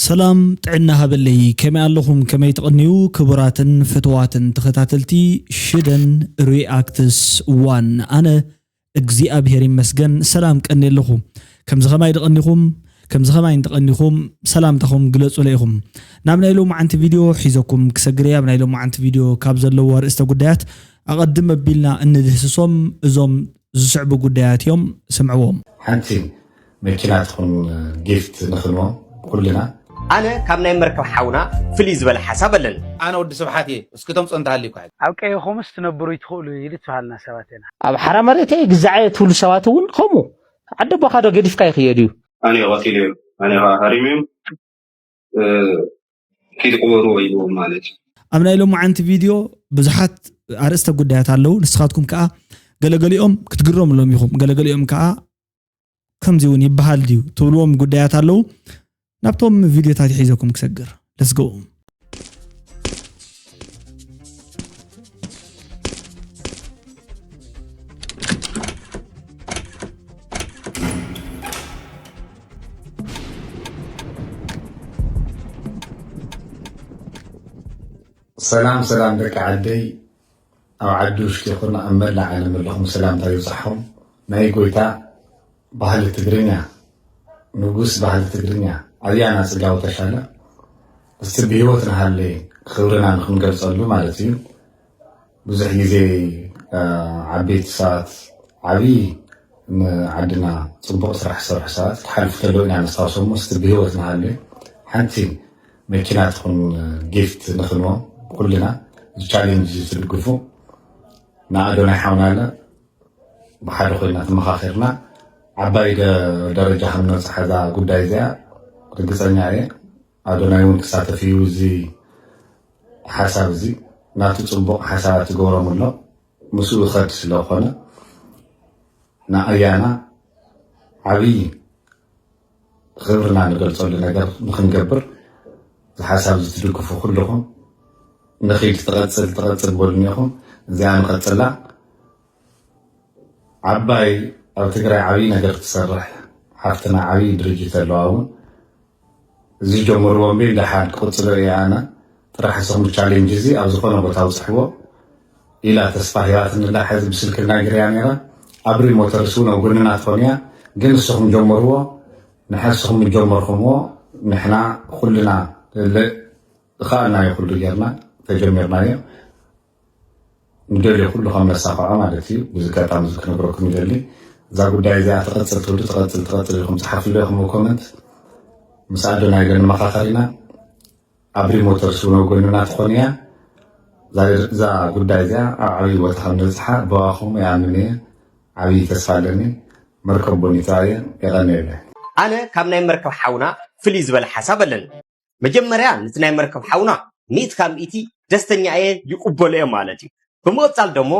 ሰላም ጥዕና ሃበለይ፣ ከመይ ኣለኹም? ከመይ ትቕንዩ? ክቡራትን ፍትዋትን ተኸታተልቲ ሽደን ሪኣክትስ ዋን፣ ኣነ እግዚኣብሔር ይመስገን ሰላም ቀኒ ኣለኹ። ከምዚ ኸማይ ድቐኒኹም፣ ከምዚ ኸማይ እንተቐኒኹም ሰላምታኹም ግለጹለ ኢኹም። ናብ ናይ ሎማዓንቲ ቪድዮ ሒዘኩም ክሰግር እየ። ኣብ ናይ ሎማዓንቲ ቪድዮ ካብ ዘለዎ ኣርእስተ ጉዳያት ኣቐድም ኣቢልና እንድህስሶም እዞም ዝስዕቡ ጉዳያት እዮም፣ ስምዕዎም። ሓንቲ መኪና ትኹን ጊፍት ንኽንዎም ኩልና። ኣነ ካብ ናይ መርከብ ሓውና ፍልይ ዝበለ ሓሳብ ኣለኒ። ኣነ ወዲ ስብሓት እየ እስኪ ተምፅኦ እንተሃልዩ እኳ ሕዚ። ኣብ ቀይኹምስ ትነብሩ ይትኽእሉ ኢሉ ትበሃልና ሰባት ኢና። ኣብ ሓራ መሬተይ ግዛዐ ትብሉ ሰባት እውን ከምኡ ዓዲ ኣቦኻ ዶ ገዲፍካ ይኽየድ እዩ። ኣነ ቀቲለዮም ኣነ ከዓ ሃሪመዮም ኪድ ቅበርዎ ኢልዎም ማለት እዩ። ኣብ ናይ ሎማዓንቲ ቪድዮ ብዙሓት ኣርእስተ ጉዳያት ኣለዉ። ንስኻትኩም ከዓ ገለገሊኦም ክትግረምሎም ኢኹም፣ ገለገሊኦም ከዓ ከምዚ እውን ይበሃል ድዩ ትብልዎም ጉዳያት ኣለዉ። ናብቶም ቪድዮታት ይሒዘኩም ክሰግር። ለስጎ። ሰላም ሰላም ደቂ ዓደይ ኣብ ዓዲ ውሽጢ ይኹን ኣብ መላእ ዓለም ዘለኹም ሰላምታ ይብፃሕኹም። ናይ ጎይታ ባህሊ ትግርኛ ንጉስ ባህሊ ትግርኛ ኣያና ፅጋቡ ተሻለ እስቲ ብህይወት ንሃለ ክብርና ንክንገልፀሉ ማለት እዩ። ብዙሕ ግዜ ዓበይቲ ሰባት ዓብዪ ንዓድና ፅቡቕ ስራሕ ዝሰርሑ ሰባት ክሓልፉ ከለዉ ኢና ነስታውሶም። እስቲ ብህይወት ንሃሉ ሓንቲ መኪና ትኹን ጊፍት ንኽንዎም ኩልና ቻሌንጅ ትድግፉ ንኣዶናይ ሓውና ኣለ ብሓደ ኮይና ተመኻኺርና ዓባይ ደረጃ ከም ነብፅሓ እዛ ጉዳይ እዚኣ ርግፀኛ እየ። ኣዶናይ እውን ክሳተፍ እዩ እዚ ሓሳብ እዚ ናቱ ፅቡቕ ሓሳባት ይገብሮም ኣሎ ምስኡ ይኸድ ስለኾነ ንኣያና ዓብዪ ክብርና ንገልፀሉ ነገር ንክንገብር እዚ ሓሳብ እዚ ትድግፉ ኩልኹም ንኺድ ትቐፅል ትቐፅል በሉኒ ኢኹም እዚኣ ንቐፅላ ዓባይ ኣብ ትግራይ ዓብዪ ነገር ትሰርሕ ሓፍትና ዓብዪ ድርጅት ኣለዋ እውን እዚ ጀምርዎ እምበይ ደሓን ክቕፅሎ እየ ኣነ ጥራሕ እስኹም ቻሌንጅ እዚ ኣብ ዝኾነ ቦታ ኣውፅሕዎ ኢላ ተስፋ ሂባትኒ ኣላ ሕዚ ብስልኪ ተናጊረያ ነይራ ኣብ ሪሞተርስ እውን ኣብ ጎንና ትኾን እያ ግን እስኹም ጀምርዎ ንሐስኹም ጀመርኹምዎ ንሕና ኩልና ዝኸኣልናዮ ኩሉ ጌርና ተጀሚርናዮ ንደልዮ ኩሉ ከም ነሳኽዖ ማለት እዩ። በዚ ኣጋጣሚ እዚ ክነግረኩም ይደሊ። እዛ ጉዳይ እዚኣ ትቐፅል ትብሉ ትቐፅል ትቐፅል ኢኹም ፀሓፍሉ ኢኹም ኣብ ኮመንት። ምስ ኣዶናይ ግን ንመኻኸር ኢና። ኣብ ሪሞተርስ እውን ኣብ ጎንና ትኾን እያ። እዛ ጉዳይ እዚኣ ኣብ ዓብዪ ቦታ ከም ነብፅሓ ብኣኹም ይኣምን እየ። ዓብዪ ተስፋ ኣለኒ። መርከብ ቦኒታ እየ። የቐንየለይ። ኣነ ካብ ናይ መርከብ ሓውና ፍልይ ዝበለ ሓሳብ ኣለኒ። መጀመርያ ነቲ ናይ መርከብ ሓውና ሚእቲ ካብ ሚእቲ ደስተኛ እየ ይቕበሎ እየ ማለት እዩ። ብምቕፃል ደሞ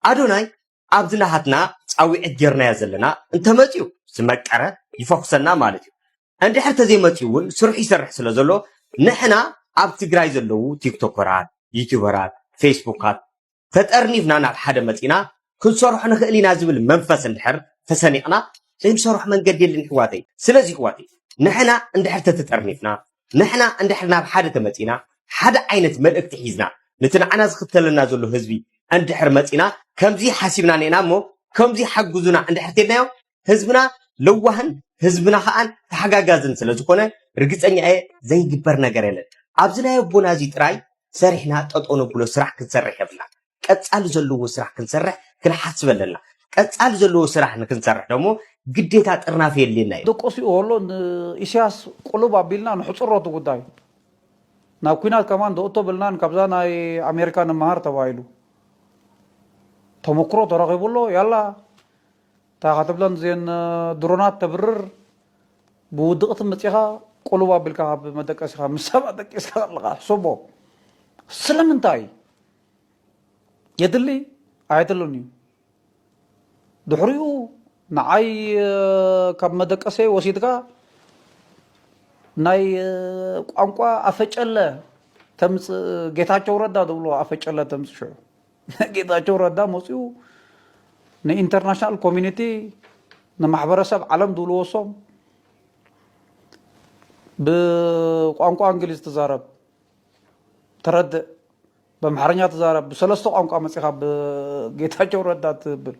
ኣዶናይ ኣብዚ ናሃትና ፃውዒት ጌርናዮ ዘለና እንተመፅዩ ዝመቀረ ይፈኹሰና ማለት እዩ። እንድሕር ተዘይመፅዩ እውን ስርሑ ይሰርሕ ስለ ዘሎ ንሕና ኣብ ትግራይ ዘለዉ ቲክቶከራት፣ ዩቱበራት፣ ፌስቡካት ተጠርኒፍና ናብ ሓደ መፂና ክንሰርሖ ንኽእል ኢና ዝብል መንፈስ እንድሕር ተሰኒቕና ዘይንሰርሖ መንገዲ የለን ይሕዋተይ። ስለዚ ይሕዋተይ ንሕና እንድሕር ተተጠርኒፍና ንሕና እንድሕር ናብ ሓደ ተመፂና ሓደ ዓይነት መልእክቲ ሒዝና ነቲ ንዓና ዝኽተለና ዘሎ ህዝቢ እንድሕር መፂና ከምዚ ሓሲብና ኔና እሞ ከምዚ ሓግዙና እንድሕር ተልናዮ ህዝብና ለዋህን ህዝብና ከዓን ተሓጋጋዝን ስለ ዝኾነ ርግፀኛ እየ ዘይግበር ነገር የለን። ኣብዚ ናይ ኣቦና እዚ ጥራይ ሰሪሕና ጠጠው ነብሎ ስራሕ ክንሰርሕ የብልና። ቀፃሊ ዘለዎ ስራሕ ክንሰርሕ ክንሓስብ ኣለና። ቀፃሊ ዘለዎ ስራሕ ንክንሰርሕ ደሞ ግዴታ ጥርናፈ የድልየና እዩ። ደቆሲኡ ከሎ ንኢሳያስ ቁልብ ኣቢልና ንሕፅሮ እቲ ጉዳይ። ናብ ኲናት ከማን ደእቶ ብልናን ካብዛ ናይ ኣሜሪካ ንመሃር ተባሂሉ ተመክሮ ተረኺቡ ኣሎ። ያላ እንታይ ኢኻ ትብለን እዚአን ድሮናት ተብርር ብውድቕቲ መፂኻ ቁልብ ኣቢልካ ካብ መደቀሲኻ ምስ ሰባት ደቂስካ ኣለኻ ሕሰቦ። ስለምንታይ የድሊ ኣየድልን እዩ። ድሕሪኡ ንዓይ ካብ መደቀሰይ ወሲድካ ናይ ቋንቋ ኣፈጨለ ተምፅእ ጌታቸው ረዳ ዝብልዎ ኣፈጨለ ተምፅእ ሽዑ ጌታቸው ረዳ መፅኡ ንኢንተርናሽናል ኮሚኒቲ ንማሕበረሰብ ዓለም ዝብልዎ እሶም ብቋንቋ እንግሊዝ ትዛረብ፣ ተረድእ፣ በምሓርኛ ትዛረብ፣ ብሰለስተ ቋንቋ መጺኻ ብጌታቸው ረዳ ትብል።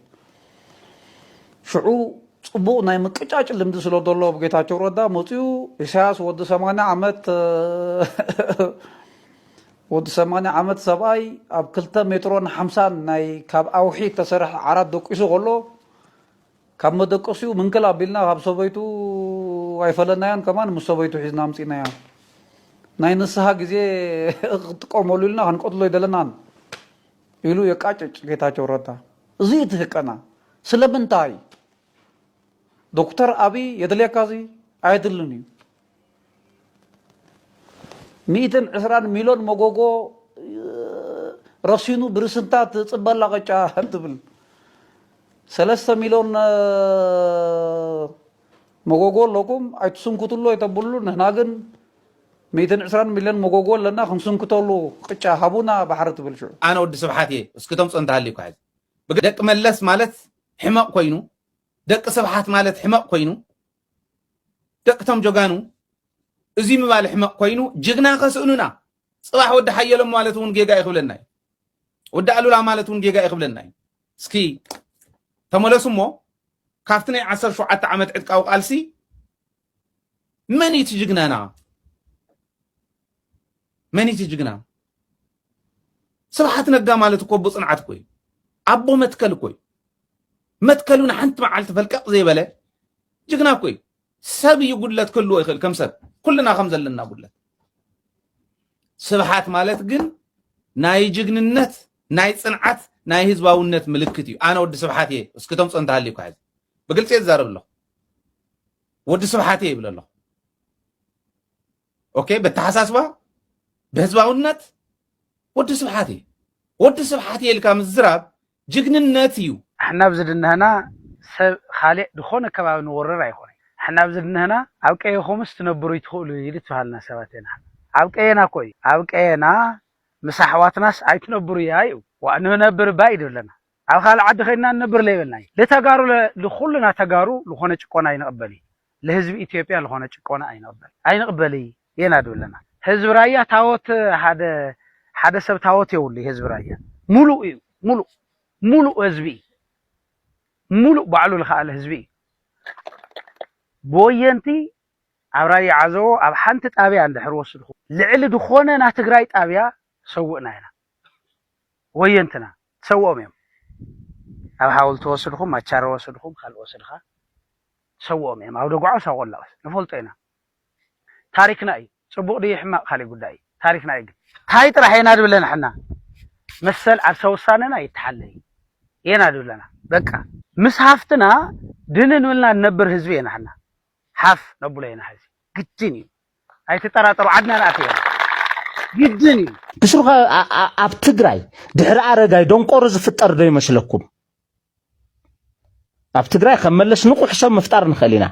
ሽዑ ጽቡቕ ናይ ምቅጫጭ ልምዲ ስለ ዘሎ ብጌታቸው ረዳ መጺኡ ኢሳያስ ወዲ ሰማንያ ዓመት ወዲ ሰማንያ ዓመት ሰብኣይ ኣብ ክልተ ሜትሮን ሓምሳን ናይ ካብ ኣውሒ ተሰርሐ ዓራት ደቂሱ ከሎ ካብ መደቀሲኡ ምንክል ኣቢልና ካብ ሰበይቱ ኣይፈለናያን ከማን ምስ ሰበይቱ ሒዝና ኣምጺናያ። ናይ ንስሃ ግዜ ክጥቀመሉ ኢልና ክንቀትሎ ኣይደለናን ኢሉ የቃጭጭ ጌታቸው ረዳ። እዚ እዩ ትህቀና። ስለምንታይ? ዶክተር ኣብይ የድልየካ እዚ ኣየድልን እዩ። ሚእትን ዕስራን ሚልዮን መጎጎ ረሲኑ ብርስንታት ጽበላ ቅጫ ትብል። ሰለስተ ሚልዮን መጎጎ ኣለኩም ኣይትስንክትሉ ኣይተብሉ። ንሕና ግን ሚእትን ዕስራን ሚልዮን መጎጎ ኣለና ክንስንክተሉ ቅጫ ሃቡና ባሕሪ ትብል ሽዑ። ኣነ ወዲ ስብሓት እየ። እስኪ ተምፅኦ እንተሃልዩ እኳ ሕዚ ብግ- ደቂ መለስ ማለት ሕመቕ ኮይኑ፣ ደቂ ስብሓት ማለት ሕመቕ ኮይኑ፣ ደቂ ቶም ጀጋኑ እዚ ምባል ሕመቕ ኮይኑ፣ ጅግና ከስእኑና። ፅባሕ ወዲ ሓየሎም ማለት እውን ጌጋ ይኽብለና እዩ። ወዲ ኣሉላ ማለት እውን ጌጋ ይኽብለና እዩ። እስኪ ተመለሱ እሞ ካብቲ ናይ ዓሰርተ ሸውዓተ ዓመት ዕጥቃዊ ቃልሲ መን እዩ እቲ ጅግናና? መን እዩ እቲ ጅግና? ስብሓት ነጋ ማለት እኮ ኣቦ ፅንዓት እኮ እዩ። ኣቦ መትከል እኮ እዩ። መትከሉ ንሓንቲ መዓልቲ ፈልቀቕ ዘይበለ ጅግና እኮ እዩ። ሰብ እዩ ጉድለት ክህልዎ ይኽእል፣ ከም ሰብ ኩልና ከም ዘለና ጉድለት። ስብሓት ማለት ግን ናይ ጅግንነት፣ ናይ ፅንዓት፣ ናይ ህዝባውነት ምልክት እዩ። ኣነ ወዲ ስብሓት እየ። እስኪ ተምፅኦ እንተሃልዩ እኳ ሕዚ ብግልፂ እየ ዝዛረብ ኣለኹ። ወዲ ስብሓት እየ ይብል ኣለኹ። ኦኬ፣ በተሓሳስባ ብህዝባውነት ወዲ ስብሓት እየ። ወዲ ስብሓት እየ ኢልካ ምዝራብ ጅግንነት እዩ። ንሕና ኣብዚ ድንህና ሰብ ካልእ ዝኾነ ከባቢ ንወርር ኣይኮነ። ንሕና ኣብዚ ድንህና ኣብ ቀየኹምስ ትነብሩ ይትኽእሉ እዩ ትበሃልና ሰባት ኢና። ኣብ ቀየና እኮ እዩ። ኣብ ቀየና ምስ ኣሕዋትናስ ኣይትነብሩ እያ እዩ። ዋ ንነብር እባ እዩ ድብለና። ኣብ ካልእ ዓዲ ኸይድና ንነብር ለይበልና እዩ። ለተጋሩ ለ- ልኹልና ተጋሩ ልኾነ ጭቆና ኣይንቕበል እዩ። ለህዝቢ ኢትዮጵያ ልኾነ ጭቆና ኣይንቕበል ኣይንቕበል እየና ድብለና። ህዝቢ ራያ ታወት ሓደ ሓደ ሰብ ታወት የብሉ ህዝቢ ራያ ሙሉእ እዩ። ሙሉእ ሙሉእ ህዝቢ እዩ። ሙሉእ ባዕሉ ልኸኣለ ህዝቢ እዩ። ብወየንቲ ኣብ ራያ ዓዘቦ ኣብ ሓንቲ ጣብያ እንድሕር ወስድኹም ልዕሊ ዝኾነ ናይ ትግራይ ጣብያ ሰውእና ኢና። ወየንትና ሰውኦም እዮም። ኣብ ሓወልቲ ወስድኹም ማቻሮ ወስድኹም ካልእ ወስድኻ ሰውኦም እዮም። ኣብ ደጓዖስ ኣብ ቆላኦስ ንፈልጦ ኢና። ታሪክና እዩ። ፅቡቕ ድዩ ሕማቕ ካልእ ጉዳይ እዩ። ታሪክና እዩ። ግን ታይ ጥራሕ ኢና ድብለ ንሕና መሰል ዓርሰ ውሳነና ይተሓለ እዩ። የና ድብለና በቃ ምስ ሃፍትና ድንን ምልና ንነብር ህዝቢ የና ሕና ሓፍ ነብሎ የና ሕዚ ግድን እዩ። ኣይትጠራጠሩ ዓድና ንኣት የና ግድን እዩ። ብስሩኸ ኣብ ትግራይ ድሕሪ ኣረጋይ ደንቆሮ ዝፍጠር ዶ ይመስለኩም? ኣብ ትግራይ ከም መለስ ንቑሕ ሰብ ምፍጣር ንኽእል ኢና።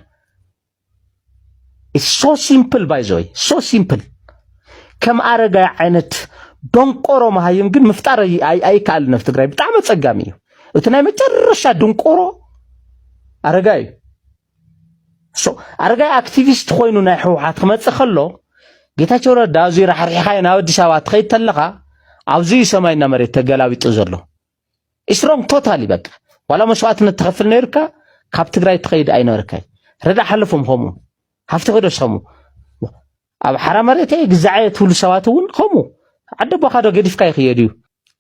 It's so simple by the way, so simple። ከም ኣረጋይ ዓይነት ደንቆሮ መሃይም ግን ምፍጣር ኣይ- ኣይ- ኣይከኣልን ኣብ ትግራይ። ብጣዕሚ ኣፀጋሚ እዩ። እቲ ናይ መጨረሻ ድንቆሮ ኣረጋይ እዩ። So ኣረጋይ ኣክቲቪስት ኮይኑ ናይ ህወሓት ክመፅእ ከሎ ጌታቸው ረዳ ኣዙይ ራሕሪሕኻዮ ናብ ኣዲስ ኣበባ ትኸይድ ተለኻ ኣብዚ እዩ ሰማይና መሬት ተገላቢጡ ዘሎ። ኢስትሮንግ ቶታሊ በቃ ዋላ መስዋእትነት ትኸፍል ነይርካ ካብ ትግራይ ትኸይድ ኣይነበርካይ። ረዳ ሓለፎም ከምኡ ሃፍቲ ክደስ ከምኡ ኣብ ሓራ መሬተይ ግዛዐ ትብሉ ሰባት እውን ከምኡ ዓዲ ኣቦኻ ዶ ገዲፍካ ይኽየድ እዩ።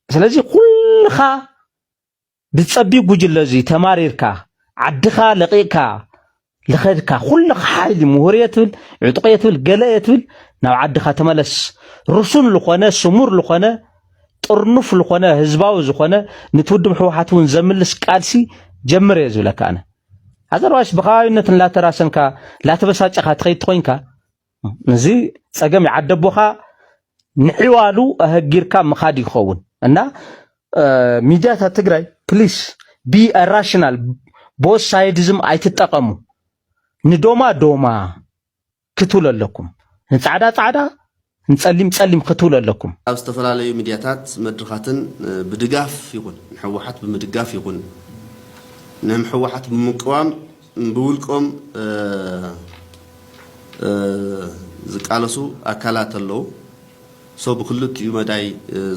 ስለዚ ኩልኻ ብፀቢብ ጉጅለ እዚ ተማሪርካ ዓድኻ ለቂቕካ ልኸድካ ኩልኻ ሓይሊ ምሁር እየ ትብል ዕጡቕ እየ ትብል ገለ እየ ትብል ናብ ዓድኻ ተመለስ። ርሱን ልኾነ ስሙር ልኾነ ጥርኑፍ ልኾነ ህዝባዊ ዝኾነ ንትውድብ ህወሓት እውን ዘምልስ ቃልሲ ጀምር እየ ዝብለካ ኣነ። ኣዘርዋይስ ብኸባቢነት ላተራሰንካ ላተበሳጨኻ ትኸይድ ትኾይንካ እዚ ፀገም ይዓደቦኻ ንዕዋሉ ኣህጊርካ ምኻድ ይኸውን እና ሚድያታት ትግራይ ፕሊስ ቢ ራሽናል ቦስ ሳይድዝም ኣይትጠቐሙ። ንዶማ ዶማ ክትብሉ ኣለኩም፣ ንፃዕዳ ፃዕዳ፣ ንፀሊም ፀሊም ክትብሉ ኣለኩም። ኣብ ዝተፈላለዩ ሚድያታት መድረኻትን ብድጋፍ ይኹን ንሕወሓት ብምድጋፍ ይኹን ንሕወሓት ብምቅዋም ብውልቆም ዝቃለሱ ኣካላት ኣለዉ። ሶ ብክልቲኡ መዳይ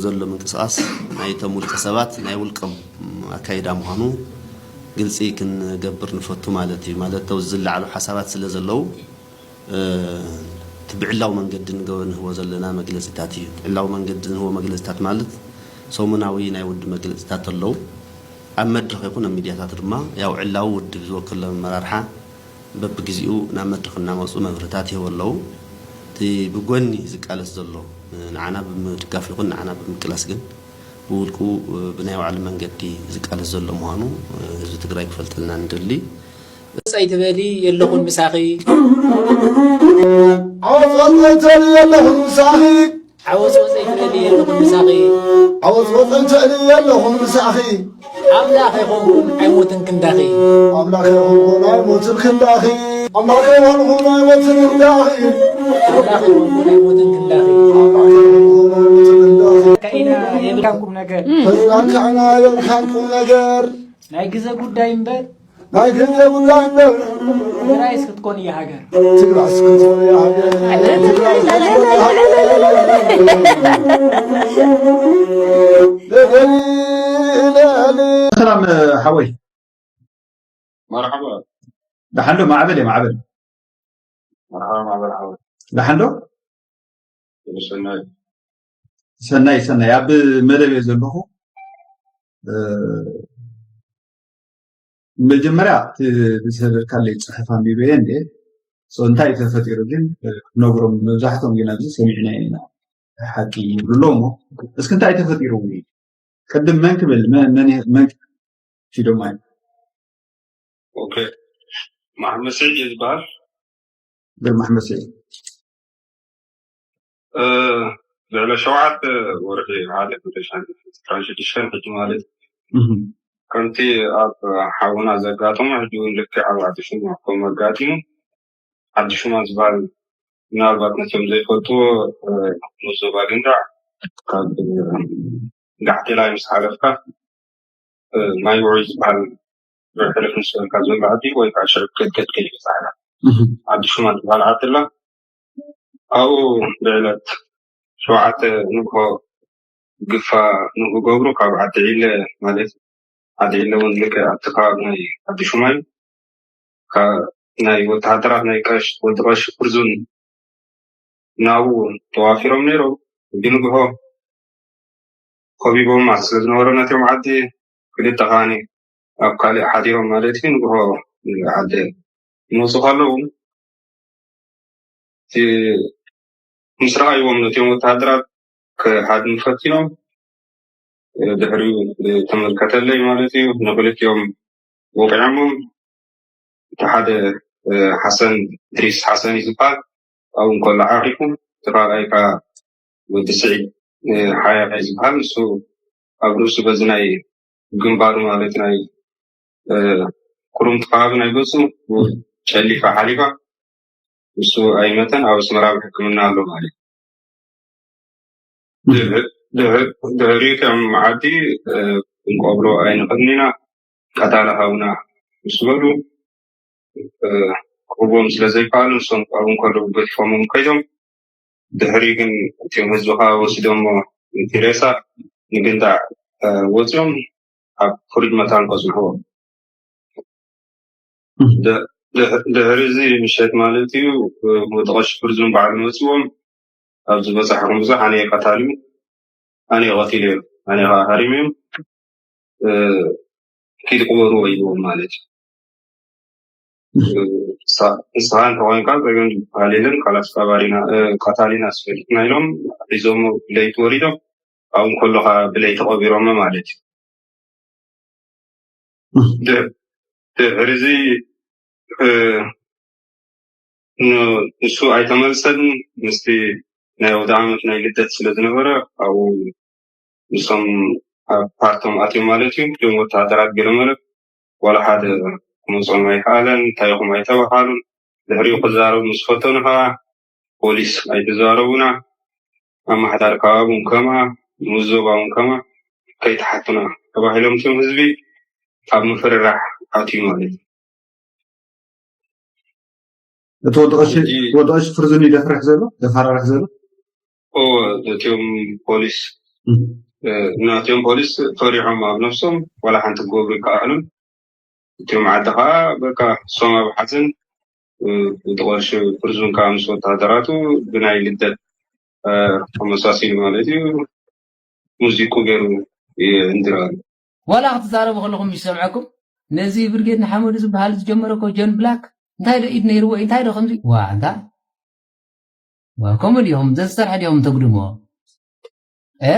ዘሎ ምንቅስቃስ ናይቶም ውልቀ ሰባት ናይ ውልቀም ኣካይዳ ምዃኑ ግልፂ ክንገብር ንፈቱ ማለት እዩ። ማለት ተው ዝለዓሉ ሓሳባት ስለ ዘለዉ እቲ ብዕላዊ መንገዲ ንገበ ንህቦ ዘለና መግለፂታት እዩ። ብዕላዊ መንገዲ ንህቦ መግለፂታት ማለት ሰሙናዊ ናይ ውድብ መግለፂታት ኣለዉ። ኣብ መድረኽ ይኹን ኣብ ሚድያታት ድማ ያው ዕላዊ ውድብ ዝወክሎ ኣመራርሓ በብግዜኡ ናብ መድረኽ እናመፁ መብርህታት ይህቡ ኣለዉ። እቲ ብጎኒ ዝቃለስ ዘሎ ንዓና ብምድጋፍ ይኹን ንዓና ብምቅላስ ግን ብውልቁ ብናይ ባዕሉ መንገዲ ዝቃለስ ዘሎ ምዃኑ ህዝቢ ትግራይ ክፈልጠልና ንደሊ። ወፀይ ትበሊ የለኹን ምሳኺ ዓወፅወፀይ ትበሊ የለኹን ምሳኺ ዓወፅወፀይ ትበሊ የለኹን ምሳኺ ዓወፅወፀይ ትበሊ የለኹን ምሳኺ ኣምላኽ ይኹንኩን ኣይሞትን ክንዳኺ ኣምላኽ ይኹንኩን ኣይሞትን ክንዳኺ ኣምላኽ ይኹንኩን ኣይሞትን ክንዳኺ ኣምላኽ ይኹንኩን ኣይሞትን ክንዳኺ ኣምላኽ ይኹንኩን ኣይሞትን ክንዳኺ ከኢና የብልካን ቁም ነገር ፈዚና ከዕና የብልካን ቁም ነገር ናይ ግዘ ጉዳይ እምበር ናይ ግዜ ጉዳይ እምበር ትግራይ እስክትኮን እያ ሃገር ትግራይ እስክትኮን እያ ሃገር ትግራይ እስክትኮን እያ ሃገር ሰላም ሓወይ መርሓባ ደሓን ዶ ማዕበል እየ ማዕበል መርሓባ ማዕበል ሓወይ ደሓን ዶ ሰናይ ሰናይ ሰናይ ኣብ መደብ እየ ዘለኹ መጀመርያ ዝሰደድካለይ ፅሑፍ ኣንቢበ እየ እንደ እንታይ ተፈጢሩ ግን ክትነግሮም መብዛሕትኦም ግን ኣብዚ ሰሚዕና ኢና ሓቂ ይብሉ ኣለዉ እሞ እስኪ እንታይ ተፈጢሩ ቅድም መን ክብል መን ፊዶማይ ኦኬ መሓመድ ስዒድ እየ ዝበሃል ግርማ ኣሕመድ ስዒድ ልዕሊ ሸውዓተ ወርሒ ሓደ ክልተ ሽዱሽተ ሕጂ ማለት ከምቲ ኣብ ሓውና ዘጋጠሞ ሕጂ እውን ልክዕ ኣብ ዓዲ ሽማ ከም ኣጋጢሙ ዓዲ ሽማ ዝበሃል ምናልባት ነቶም ዘይፈልጥዎ ንዞባ ገንዳዕ ካብ ጋሕቴላይ ምስ ሓለፍካ ማይ ውዑይ ዝበሃል ሕልፍ ምስ በልካ ዘሎ ዓዲ ወይ ከዓ ሽዕብ ከድከድ ከይበፃሕና ዓዲ ሽማ ዝበሃል ዓዲ ኣላ ኣብኡ ብዕለት ሸውዓተ ንግሆ ግፋ ንክገብሩ ካብ ዓዲ ዒለ ማለት ዓዲ ዒለ እውን ልክዕ ኣብቲ ከባቢ ናይ ዓዲ ሹማ እዩ ናይ ወተሃደራት ናይ ቀሽ ወዲ ቀሽ ፕርዙን ናብኡ ተዋፊሮም ነይሮም ብንግሆ ከቢቦማ ስለ ዝነበሩ ነቲኦም ዓዲ ክልተ ከዓኒ ኣብ ካሊእ ሓዲሮም ማለት እዩ ንግሆ ዓዲ ይመፁ ከለዉ እቲ ምስ ረኣይዎም ነቲኦም ወተሃደራት ክሃድሙ ፈቲኖም ድሕሪኡ ተመልከተለይ ማለት እዩ ንክልቲኦም ወቂዖሞም እቲ ሓደ ሓሰን ድሪስ ሓሰን እዩ ዝበሃል ኣብኡ እንከሎ ዓሪፉ እቲ ካልኣይ ከዓ ወዲ ስዒድ ሓያት እዩ ዝበሃል ንሱ ኣብ ርእሱ በዚ ናይ ግንባሩ ማለት ናይ ኩሩምቲ ከባቢ ናይ ገፁ ጨሊፋ ሓሊፋ ንሱ ኣይመተን ኣብ ኣስመራ ኣብ ሕክምና ኣሎ ማለት ድሕሪኡ ከም ዓዲ ክንቀብሮ ኣይንኽእልን ኢና ቀታሊ ሃቡና ምስ በሉ ክህቦም ስለ ዘይከኣሉ ንሶም ክቐብሩ እንከለዉ ገፊፎሞም ከይዶም ድሕሪ ግን እቲኦም ህዝቢ ከዓ ወሲዶሞ እቲ ሬሳ ንግንዳዕ ወፂኦም ኣብ ፍሩጅ መታን ከፅንሕዎ ድሕሪ እዚ ምሸት ማለት እዩ ወዲ ቀሺ ፍርዙን በዓሉ መፅዎም ኣብ ዝበፃሕኩም ብዙሕ ኣነ ቀታሊ ኣነ ቀቲሉ እዮም ኣነ ከዓ ሃሪሙ እዮም ኪድ ቅበርዎ ኢልዎም ማለት እዩ ንስኻ እንተኮይንካ ጸገም ዝበሃል የለን ካላስ ቀባሪና ቀታሊና ስፈሊጥና ኢሎም ሒዞሞ ብለይቲ ወሪዶም ኣብኡ እንከሎ ከዓ ብለይቲ ቀቢሮሞ ማለት እዩ ድሕሪ እዚ ንሱ ኣይተመልሰን ምስቲ ናይ ኣውደ ዓመት ናይ ልደት ስለ ዝነበረ ኣብኡ ንሶም ኣብ ፓርቶም ኣትዮም ማለት እዩ እቶም ወተሃደራት ገለ መለ ዋላ ሓደ ክመፅኦም ኣይከኣለን እንታይ ኢኹም ኣይተባሃሉን ድሕሪኡ ክዛረቡ ምስ ፈተኑ ከዓ ፖሊስ ኣይተዛረቡና ኣመሓዳሪ ከባቢ እውን ከማ ንኡስ ዞባ እውን ከማ ከይተሓቱና ተባሂሎም እቶም ህዝቢ ኣብ ምፍርራሕ ኣትዩ ማለት እዩ እቲ ወዲ ቀሺ ፍርዙን ይደፍርሕ ዘሎ ደፋራርሕ ዘሎ እዎ እቲኦም ፖሊስ ናቲኦም ፖሊስ ፈሪሖም ኣብ ነፍሶም ዋላ ሓንቲ ክገብሩ ይከኣሉን እቲኦም ዓዲ ከዓ በቃ እሶም ኣብ ሓዘን እቲ ቀሺ ፍርዙን ከዓ ምስ ወታደራቱ ብናይ ልደት ተመሳሲሉ ማለት እዩ ሙዚቁ ገይሩ እንድራ ኣሎ ዋላ ክትዛረቡ ከለኹም ይሰምዐኩም ነዚ ብርጌድ ንሓመዱ ዝበሃል ዝጀመረ ኮ ጆን ብላክ እንታይ ዶ ኢድ ነይርዎ እንታይ ዶ ከምዚ ዋ እንታ ዋ ከምኡ ድኹም ዘዝሰርሐ ድኹም ተጉድሞ እ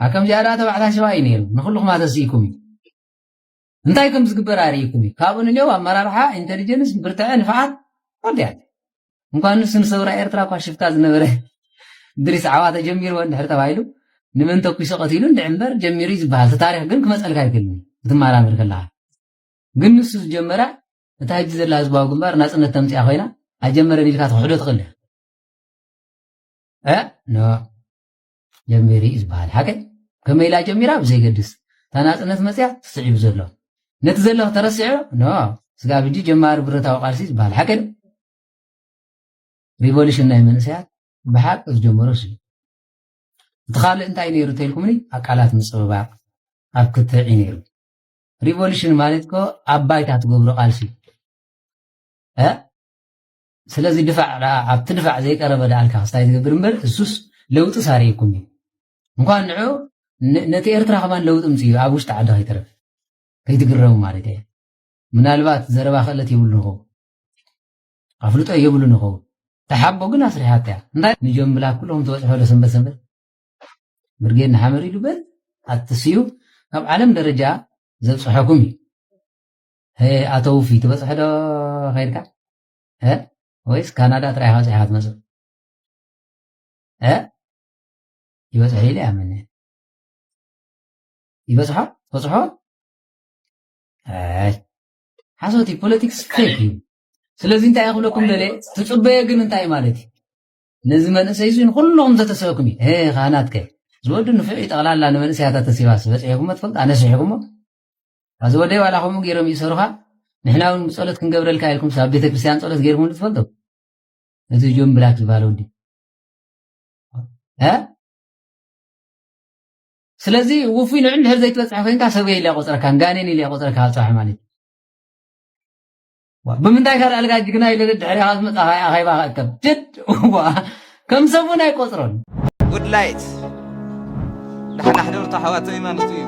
ኣከም ዚኣዳ ተባዕታ ሸዋ እዩ ነይሩ ንኩልኹም ኣተስኢኩም እዩ እንታይ ከም ዝግበር ኣርእይኩም እዩ ካብኡ ንሌው ኣመራርሓ ኢንቴሊጀንስ ብርትዐ ንፍዓት ወዲያ እንኳን ንሱ ንሰውራ ኤርትራ እኳ ሽፍታ ዝነበረ ድሪስ ዓዋ ተጀሚርዎ እንድሕር ተባሂሉ ንመን ተኩሶ ቀቲሉ እንድዕ እምበር ጀሚሩ እዩ ዝበሃል እቲ ታሪክ ግን ክመፀልካ ኣይክእልን እዩ ክትመራመር ከለካ ግን ንሱ ዝጀመራ እታ ሕጂ ዘላ ህዝባዊ ግንባር ናፅነት ተምፅያ ኮይና ኣጀመረን ኢልካ ትክሕዶ ትኽእል እ ኖ ጀሚሩ እዩ ዝበሃል ሓቀይ ከመይ ኢላ ጀሚራ ብዘይገድስ እታ ናፅነት መፅያ ትስዒቡ ዘሎ ነቲ ዘሎ ተረሲዑ ኖ ስጋብ ሕጂ ጀማሪ ብረታዊ ቃልሲ ዝበሃል ሓቀይ ሪቮሉሽን ናይ መንእሰያት ብሓቂ ዝጀመሮ እሱ እቲ ካልእ እንታይ ነይሩ ተልኩምኒ ኣቃላት ምፅብባቅ ኣብ ክትዕ ነይሩ ሪቮሉሽን ማለት ኮ ኣብ ባይታ ትገብሮ ቃልሲ ስለዚ ድፋዕ ኣብቲ ድፋዕ ዘይቀረበ ደኣልካ ክስታይ ዝገብር እምበር እሱስ ለውጢ ሳሪእኩም እዩ እንኳን ንዑ ነቲ ኤርትራ ከማን ለውጢ ምፅ እዩ ኣብ ውሽጢ ዓዲ ከይተረፍ ከይትግረሙ ማለት እየ ምናልባት ዘረባ ክእለት የብሉ ንኸው ኣፍልጦ የብሉ ንኸው ተሓቦ ግን ኣስሪሓት እያ እንታይ ንጀምብላ ኩሎም ትበፅሖ ዶ ሰንበት ሰንበት ብርጌድ ንሓመድ ኢሉ በል ኣትስዩ ካብ ዓለም ደረጃ ዘብፅሐኩም እዩ ኣተውፊ ትበፅሐ ዶ ከይድካ ወይስ ካናዳ ጥራይ በፂሕካ ትመፅእ ይበፅሖ ኢለ ኣመነ ይበፅሖ ትበፅሖ ሓሶት እዩ ፖለቲክስ ፌክ እዩ ስለዚ እንታይ ክብለኩም ደለ ትፅበየ ግን እንታይ ማለት እዩ ነዚ መንእሰይ እዚ ንኩሎም ዘተሰበኩም እዩ ካህናትከ ዝወዱ ንፍዕ ጠቕላላ ንመንእሰያታት ተሲባስ በፂሕኩሞ ትፈልጡ ኣነስሒኩሞ እዚ ወደይ ዋላ ከምኡ ገይሮም ይሰሩኻ ንሕና እውን ብፀሎት ክንገብረልካ ኢልኩም ኣብ ቤተክርስትያን ፀሎት ገይርኩም ትፈልጡ ነዚ ጆን ብላክ ዝበሃል ወዲ ስለዚ ውፉይ ንዑ እንድሕር ዘይትበፅሐ ኮይንካ ሰብገይ ኢለ ቆፅረካ ጋኔን ኢለ ቆፅረካ ኣብ ፅባሕ ማለት እዩ ብምንታይ ካልኣልጋ ጅግና ኢለ ድሕሪኻ ዝመፃኻ ኣኸይባ ክእከብ ጅድ ዋ ከም ሰብ እውን ኣይቆፅሮን ጉድላይት ዳሕና ሕደርቶ ሓዋት ዘይማኖት እዩ